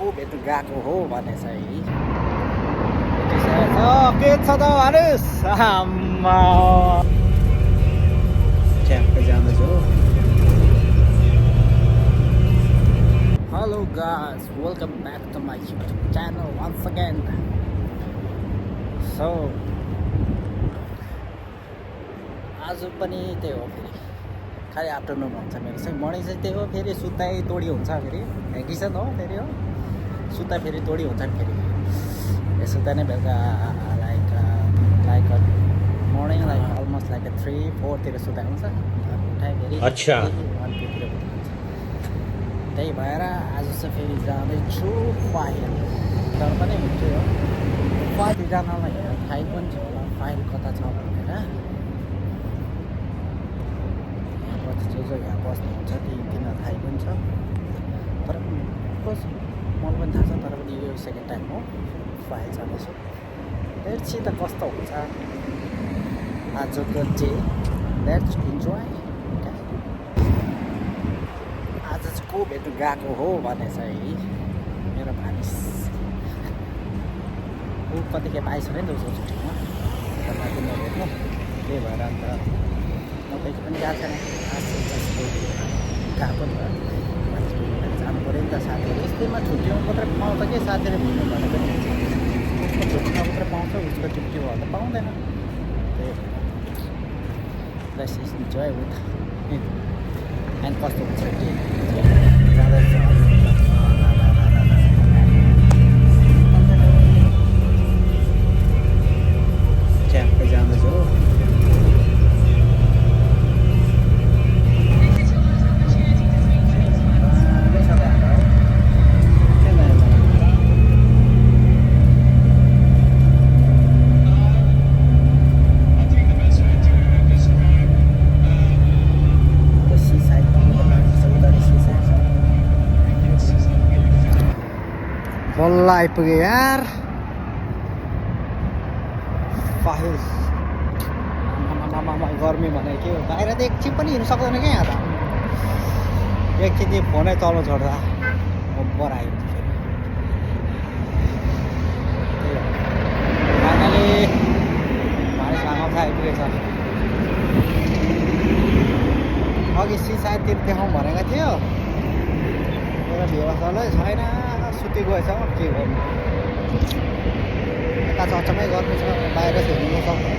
को भेट्नु गएको हो भने चाहिँ के छ त भन्नुहोस् आम्मा च्याम्पै जाँदैछु हो hello guys welcome back to my YouTube channel once again so आज पनि त्यही हो फेरि खालि आफ्टरनुन हुन्छ मेरो चाहिँ मर्निङ चाहिँ त्यही हो फेरि सुत्दै तोडी हुन्छ फेरि हेकिसन हो फेरि हो सुत्दा फेरि तोडी हुन्छ नि फेरि सुत्दा नै बेलुका like morning like almost like 3-4 तिर सुत्दा हुन्छ उठाएँ फेरि अच्छा 1-2 तिर हुन्छ त्यही भएर आज चाहिँ फेरि जाँदैछु फाइल तर पनि हुन्थ्यो फाइल जानलाई फाइल पनि छ होला फाइल कता छ भनेर जो जो यहाँ बस्नुहुन्छ तिनीहरू थाहै पनि छ तर कस मलाई पनि थाहा छ तर पनि यो सेकेन्ड टाइम हो फाइल जाँदैछु हेर्छु त कस्तो हुन्छ आजको चाहिँ लेट्स इन्जोय आज चाहिँ को भेट्नु गएको हो भने चाहिँ मेरो भानिस ऊ कतिखेप आइसक्यो नि त उसको छुट्टीमा बाँकी नभेट्नु त्यही भएर अन्त म त पनि गएको छैन गएको नि त जानु पऱ्यो नि त साथीहरू यस्तैमा छुट्टीमा मात्रै पाउँछ कि साथीहरू भेट्नु भने पनि उसको छुट्टीमा मात्रै पाउँछ उसको छुट्टी भयो भने त पाउँदैन त्यही भएर लेट्स इन्जोय विथ एन्ड कस्तो हुन्छ जाँदैछ च्याम्पै जाँदैछु हो बल्ल आइपुग्यो यार फाइल आमामामा गर्मी भने के हो बाहिर त एकछिन पनि हिँड्नु सक्दैन क्या यहाँ त एकछिन फोनै चल्नु छोड्दा बब्बर आयो फाइनली मानिस भाँगाउँछ आइपुगेछ अघि सायद तिर देखाउँ भनेको थियो मेरो व्यवस्थालाई छैन सुति गएछ के गर्नु यता चच्चमै गर्नु छ बाहिर हेर्नु सक्नु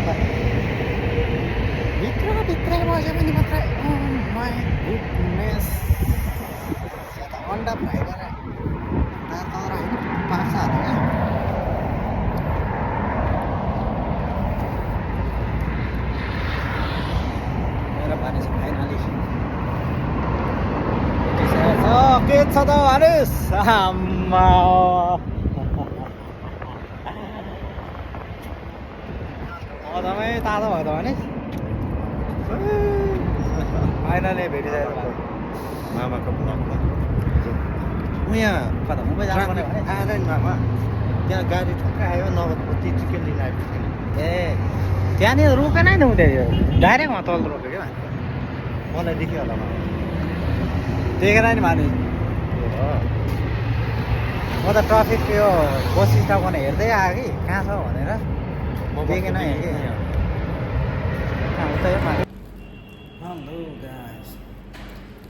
भित्र बस्यो भने मात्रै माई गुडनेस अन्डा फ्राई गरेर तर होइन पाक्छ अरे क्या मेरो भानिस फाइनली के छ त भन्नुहोस् आम्मा एकदमै तातो भयो त भने फाइनली भेटिसकेको मामाको ब्लगमा म यहाँ कता मुम्बई जानुपर्ने भने आएर नि मामा त्यहाँ गाडी ठुक्कै आयो नभए कति चिकन लिन आइपुग्यो ए त्यहाँनिर रोकेन नि त उनीहरू डाइरेक्ट उहाँ तल रोक्यो क्या मलाई देख्यो होला मामा देखेन नि माने म त ट्राफिक यो बस स्टपमा हेर्दै आएँ कि कहाँ छ भनेर देखेन कि उतै माने हेलो गाइस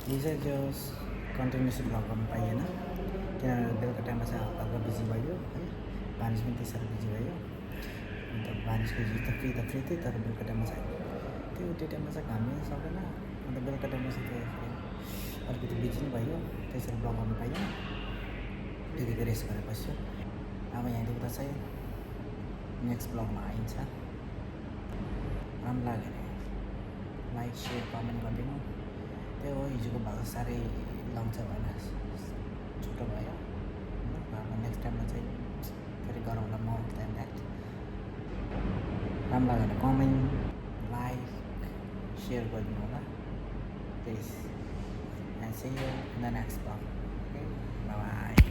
हिजो जो कन्टिन्युसन भ्लग गर्नु पाइएन त्यहाँ बेलुका टाइममा चाहिँ हल्का बिजी भयो है भानिस पनि त्यसरी बिजी भयो अन्त भानिसको हिजो त फ्री थिएँ तर बेलुका टाइममा चाहिँ त्यो टाइममा चाहिँ घाम्नु सकेन अन्त बेलुका टाइममा चाहिँ त्यो अलिकति बिजी नै भयो त्यसरी ब्लग गर्नु पाइएन त्यतिकै रेस्ट गरेर बस्यो अब यहाँदेखि उता चाहिँ नेक्स्ट ब्लगमा आइन्छ राम्रो लाग्यो भने लाइक सेयर कमेन्ट गरिदिनु त्यही हो हिजोको भाग साह्रै लाउँछ भनेर छोटो भयो अब नेक्स्ट टाइममा चाहिँ फेरि गरौँला मोर देन द्याट राम्रो लाग्यो भने कमेन्ट लाइक सेयर गरिदिनु होला please and see you in the next vlog. Okay? Bye bye.